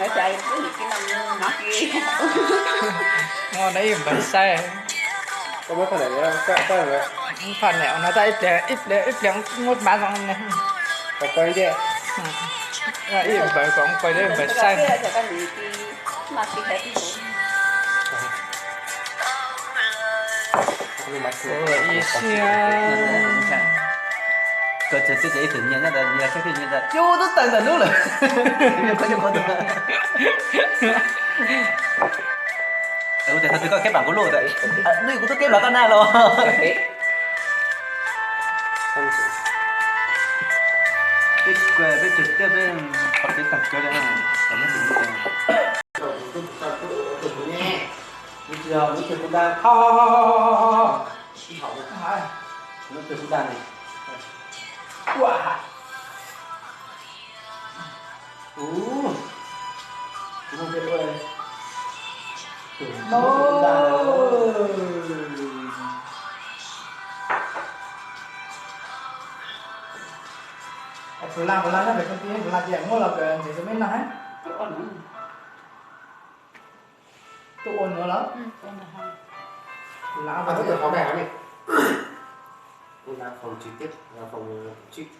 Ua no ib npawg saib. Phaj niam no tab ib pliag ib pliag ib pliag muab hmab no ne. Ib npawg kom pais ib npawg saib. Ib siab. Koj txog twb tias ib tug nyias nyob ntawd, nyias saib thiaj nyias ntawd, yus twb tawm ntawm lub lawm. Kuv tias thaum twg koj keb pam kuv lub, hnub kuv twb keb pam koj na los. Peb, peb tiag peb qhov tsev tag kawg li. Tus lam, tus lam nyob pem koj tij, tus lam tias muab los kawm ntxiv tus me no. Tuaj ua no los? Tus lam, tus lam phòng trực tiếp, phòng trực tiếp.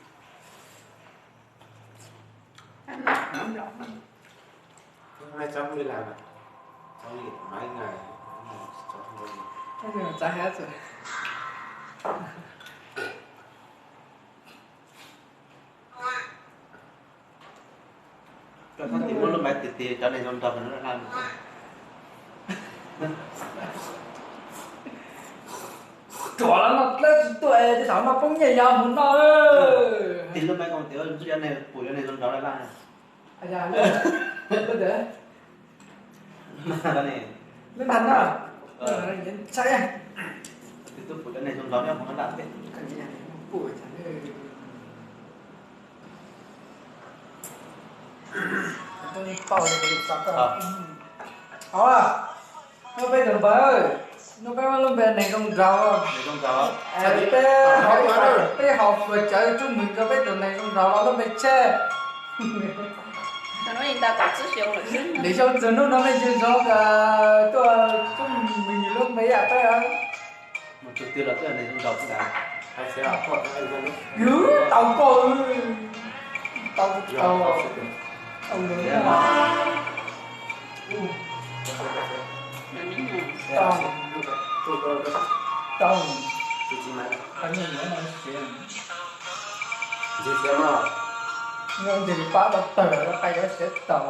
Hôm nay cháu không đi làm à? Cháu nghỉ thoải mái ngày, cháu không đi làm. Koj txhob tig muab lub maiv tig tig cov neeg zoo nraug no laj. Ruam los no dlawb tsis tuaj es tej zaum no poob nyiaj yog mus no. Tig lub maiv koj mus tig ntxub cov neeg pum cov neeg zoo nraug laj laj. Lub ntag no. Ntxhais. Tig tub pum cov neeg zoo nraug nyob hauv laj pem. Hnub peb tus npawg, hnub peb muab lub npe neeg zoo nraug, peb, peb haus fuas cawv cub mws rau peb tus neeg zoo nraug los lub npe Tshej. Lwm xyoo txog hnub no nej nco ntsoov tuaj cub mws lub npe yam peb. Mus tus twg los twb yog neeg zoo nraug xwb ntag. Yus tau koj, tau tau tau tau tau. Qhov nyuag no siav. Nws pab tau tawg, qai yuav siav tau.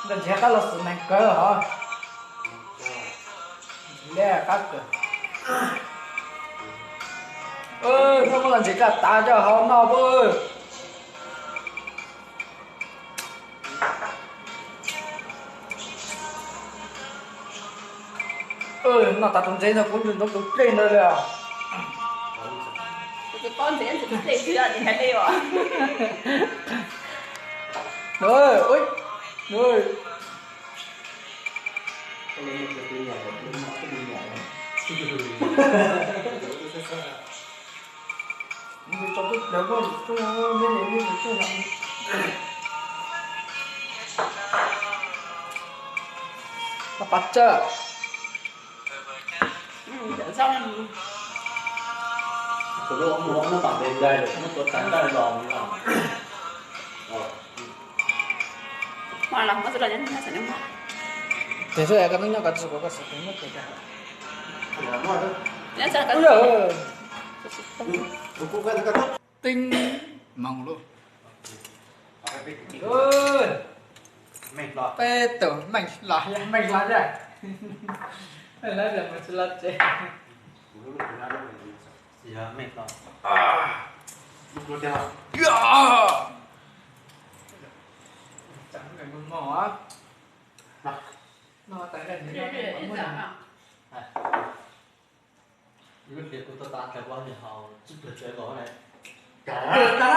Ntawm ntsis qab los xwm neeg kawg hov. Ntsis liab qab kawg. Noj muab los ntsis kaj tav coj hauv noj pab. Noj tas tus ntsev ntawd kuv ntsum ntsoov tus dlej ntawd li os. Pas tsawg. Tes xwb koj twb nyob koj tsis kuv koj xav tus muab tes. Tib moos lawm. Peb tus meej los, meej los, meej los tsev. Yog meej los. Lub hlis kuv tuaj tas tas kuv niam haus tsib pluag tsev nkaus ne. Tag na.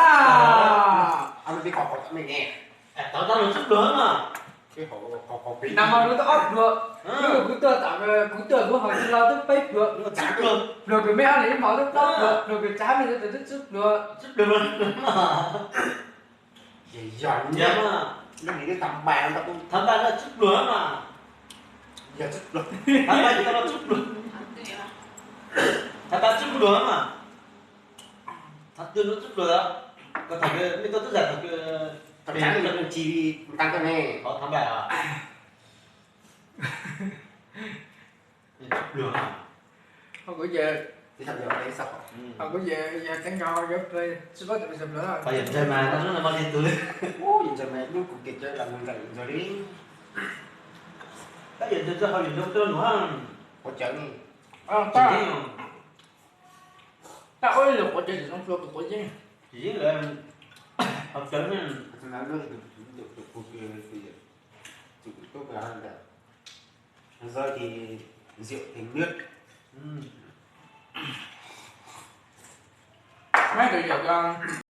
Tau tas luag tsib pluag mas. Nag hmo luag twb ob pluag. Kuv tuaj tas, kuv tuaj kuv haus tsis los twb peb pluag. Pluag kws me ob lis mos twb plaub pluag, pluag kws tsav me ntawd twb tsib pluag. Tsib pluag mas. Yog, yog, lub hlis twb tag npaum no, tag npaum no tsib pluag mas. Yog tsib pluag. Tag npaum no tsib pluag. Tag npaum tsib pluag mas. Thaum twg lub tsib pluag, koj thaum kws mej tuaj twb zam thaum kws tsis tag npaum. Tsib pluag. Kuv ces, kuv ces yog teev nkaus yuav tsib pluag, yam ntawd mas hnub no mas li tus li. Yam ntawd mas lub kuv kev cawv los mus nram yam ntawd li. Tab yam ntawd txog hauv yam ntawd tuaj nua. Quav cawv ne. Tab ua li quav cawv tsis zoo hlo tus quav yeeb. Tsis yeeb lawm. Quav cawv ne. Rau thì rượu thì nước. Meb tus yam ko.